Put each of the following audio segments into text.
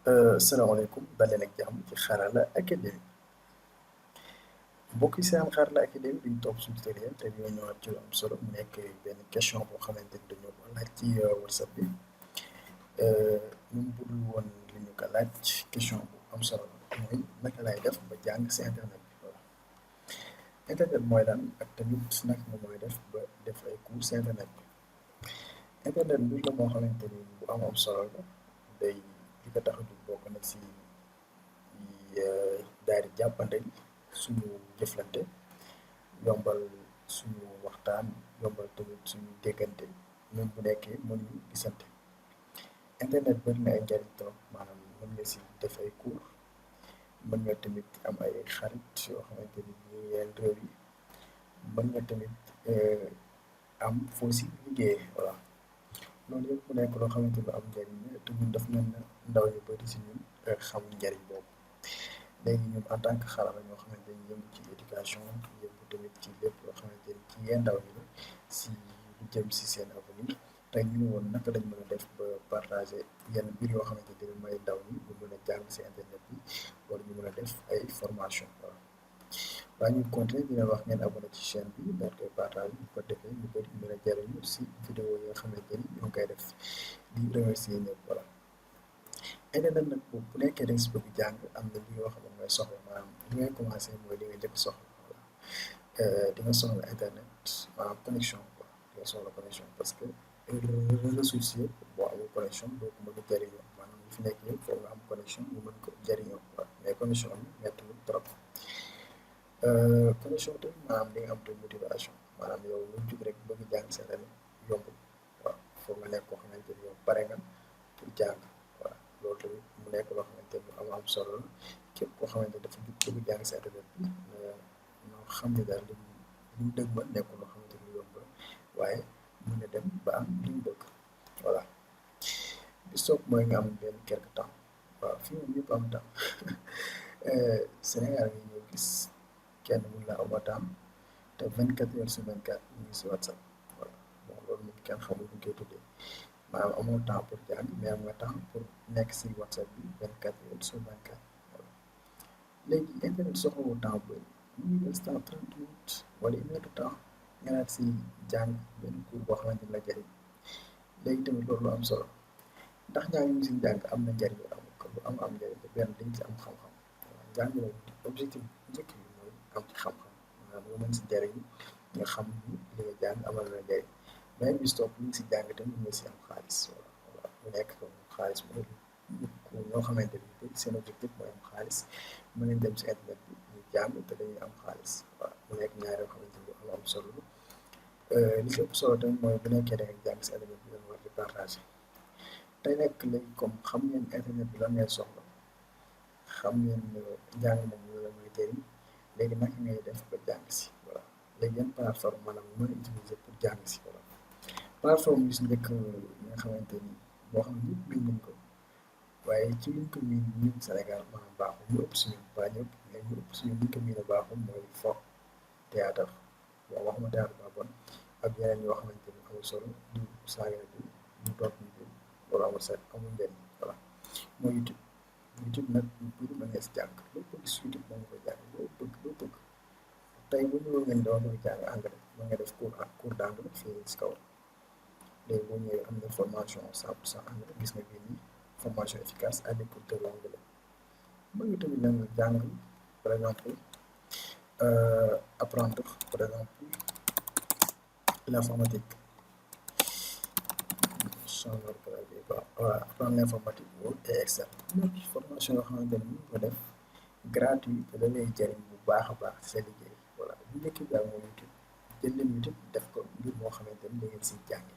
Salaamaaleykum dal leen ak jàmm ci Xarala Academy mbokk yi seen Xarala Academy duñ topp suñu tutoriel te dina ñëwaat ci lu am solo mu nekk benn question boo xamante ni dañoo ko laaj ci WhatsApp bi ñun budul woon li ñu ko laaj question bu am solo la mooy naka lay def ba jàng si internet bi voilà internet mooy lan ak tamit naka nga mooy def ba def ay cours si internet bi internet mbir la moo xamante ni bu am solo la day li ko tax a jóg bokk na si daal di jàppandal suñu jëflante yombal suñu waxtaan yombal tamit suñu déggante même bu nekkee mënuñu gisante internet bëri na ay njariñ trop maanaam mën nga si def ay cours mën nga tamit am ay xarit yoo xamante ni ñu yeneen réew yi mën nga tamit am foo si liggéeyee voilà loolu yëpp mu nekk loo xamante ni am njariñ la te ñun daf mel na ndaw ñu bëri si ñun xam njariñ boobu léegi ñun en tant que xarala ñoo xamante ni yëngu ci éducation yëngu tamit ci lépp loo xamante ni ci yeen ndaw ñi la si lu jëm si seen avenir tey ñu ne woon naka lañ mën a def ba partager yenn mbir yoo xamante ni may ndaw ñi ñu mën a jàng si internet bi wala ñu mën a def ay formation voilà waaye ñu continuer dina wax ngeen abonné ci chaîne bi daal koy partage bu ko defee ñu bëri mën a jariñu si vidéo yi nga xamante ni ñoo ngi koy def di remercier ñëpp voilà internet nag bu nekkee da nga si bëgg jàng am na li yoo xam ne mooy soxla maanaam li ngay commencé mooy li nga njëkk soxla voilà di nga soxla internet maanaam connexion quoi di nga soxla connexion parce que ressource yëpp boo amul connexion doo ko mën a jëriñoo maanaam li fi nekk yëpp foog nga am connexion bu mën ko jëriñoo quoi mais connexion bi mettiwul trop connexion tamit maanaam di nga am tamit motivation maanaam yow lu jug rek bëgg jàng sa internet yombul waaw foog nga nekk koo xamante ni yow pare nga pour jàng voilà loolu tamit mu nekk loo xamante ni am solo la képp koo xamante ni dafa jug bëgg jàng si internet bi ñoo xam ne daal li mu dëgg ma nekkul loo xamante ni yomb la waaye mën na dem ba am li mu bëgg voilà bi soog mooy nga am benn quelque temps waaw fii moom ñëpp am temps Sénégal yi ñoo gis kenn mun la am temps te 24 heures sur 24 ñu ngi si WhatsApp voilà bon loolu moom kenn xamul bu ñu koy tuddee maanaam amoo temps pour jàng mais am nga temps pour nekk si WhatsApp bi 24 heures sur 24 voilà léegi internet soxlawul temps bu mu ngi des temps 30 minutes wala 1 heure de temps nga naat si jàng benn cours boo xamante ni la jëriñ léegi tamit loolu lu am solo ndax njàng mi si jàng am na njëriñ lu am njëriñ te benn dañ si am xam-xam waaw njàng moom objectif njëkk bi mooy am ci xam-xam maanaam nga mën si jëriñ nga xam ni li nga jàng amal na njëriñ mais bis topp li nga si jàng tamit nga si am xaalis voilà mu nekk xaalis mooy ñoo xamante ni bëri seen objectif mooy am xaalis mën nañ dem si internet bi ñu jàng te dañuy am xaalis waaw mu nekk ñaar yoo xamante ni am solo li ci ëpp solo tamit mooy bu nekkee da nga jàng si internet bi dañ war di partager tey nekk léegi comme xam ngeen internet bi lan ngeen soxla xam ngeen njàng moom la muy jëriñ léegi naka ngay def ba jàng si voilà léegi yan plateforme maanaam mën a utiliser pour jàng si voilà plateforme yu si njëkk yi nga xamante ni boo xam ne ñëpp miin nañ ko waaye ci liñ ko miin ñun Sénégal maanaam baaxul ñu ëpp suñu waa ñëpp mais ñu ëpp suñu liñ ko miin a baaxul mooy fo théâtre bon waxuma théâtre ba bon ak yeneen yoo xamante ni amul solo du saaga bi ñu toog ñu loolu amul set amul njëriñ voilà mooy YouTube YouTube nag ñu bëri mën nga si jàng loo bëgg si YouTube mën nga ko jàng loo bëgg tey bu ñu ngeen doon bëgg jàng anglais mën nga def cours d'anglais fii si kaw léegi boo ñëwee am na formation 100% anglais gis nga bii nii formation efficace avec pour de l'anglais mën nga tamit nag jàng par exemple apprendre par exemple l'informatique voilà apprendre l'informatique Word et Excel nekk formation yoo xamante ni ñu ko def gratuit te da lay jëriñ bu baax a baax sa liggéey voilà bu njëkk bi daal mooy YouTube jël leen YouTube def ko mbir moo xamante ni da ngeen siy jànge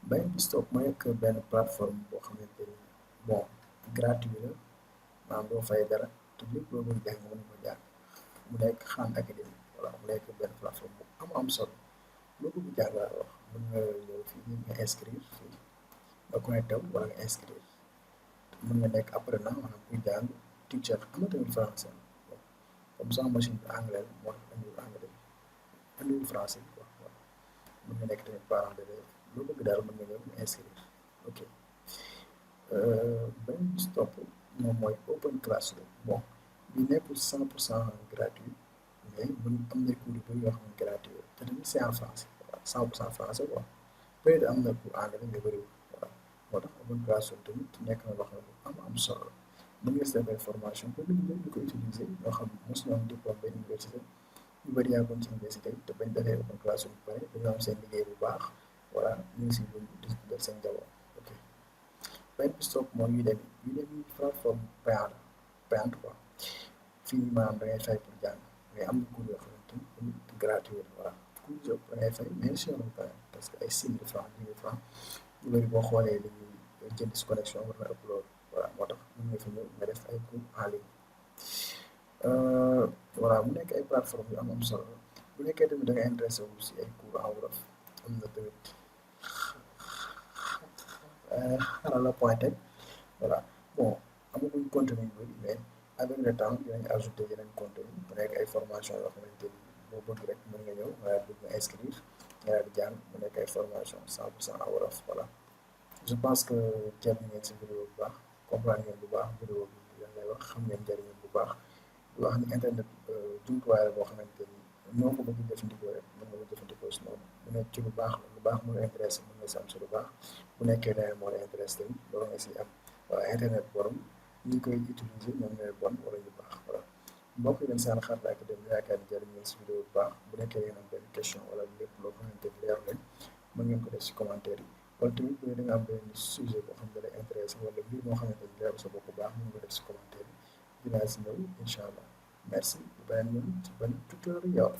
beneen bi stop mooy nekk benn plateforme boo xamante ni bon gratuit la maanaam doo fay dara te lépp loo bëgg jàng mën ko jàng mu nekk Khan Academy voilà mu nekk benn plateforme bu am solo loo bëgg jàng laa wax mën nga ñëw fii nga inscrire fii nga connecté wu wala nga inscrire mën nga nekk apprenant maanaam kuy jàng teacher am na tamit français bon comme sama machine bi anglais la moo tax andiwul anglais bi andiwul français bi quoi voilà mën nga nekk tamit parent d'élève loo bëgg daal mën nga ñëw nga inscrire ok beneen bi si topp moom mooy open classroom bon bi nekkul 100% gratuit mais am na cours yu bëri yoo xam ne gratuit te tamit c'est en français voilà 100% français quoi peut-être am na cours anglais mais bëriwul voilà moo tax open classroom tamit nekk na loo xam ne am solo mën nga si defee formation pour nit ñi di ko utiliser ñoo xam mos ñu am diplôme benn université ñu bëri yaa ci université te bañ defee open classroom bu pare dañoo am seen liggéey bu baax voilà ñu ngi si dund di def seen njaboot ok. benn bi stop mooy Udemy plateforme payante quoi fii nii maanaam da ngay fay pour jàng mais am na cours yoo xamante ni gratuit voilà cours yëpp da ngay fay mais si yoonu payant parce que ay 6 000 francs 10 000 francs ñu bëri boo xoolee li ñuy jënd si connexion war na ëpp loolu voilà moo tax mën nga fi ñëw nga def ay cours en ligne voilà mu nekk ay plateforme yu am solo bu nekkee tamit da nga intéressé wu si ay cours en wolof am na tamit xarala point tech voilà bon amaguñ contenu yu bëri mais avec le temps dinañ ajouter yeneen contenu mu nekk ay formation yoo xamante ni boo bëgg rek mën nga ñëw nga bëgg nga inscrire nga daal di jàng mu nekk ay formation 100% en wolof voilà je pense que jël ngeen si vidéo bu baax comprendre ngeen bu baax vidéo bi lan lay wax xam ngeen njëriñam bu baax di wax ni internet jumtuwaay la boo xamante ni noo ko bëgg jëfandikoo rek mën nga ko jëfandikoo si noonu mu nekk ci lu baax la lu baax mu la intéressé mën nga si am si lu baax bu nekkee leneen moo la intéressé tamit loolu nga si am voilà internet borom ñi koy utiliser ñoom ñooy bon wala ñu baax voilà mbokk yi leen seen xar ak dem yaakaar ni jëriñ ngeen si vidéo bu baax bu nekkee ngeen am benn question wala lépp loo xamante ni leer leen mën ngeen ko def si commentaire yi wala tamit bu dee da nga am benn sujet boo xam ne da lay intéressé wala mbir moo xamante ni leeru sa bopp bu baax mën nga def si commentaire yi dinaa si ñëw incha allah merci ba beneen yoon ci benn tutoriel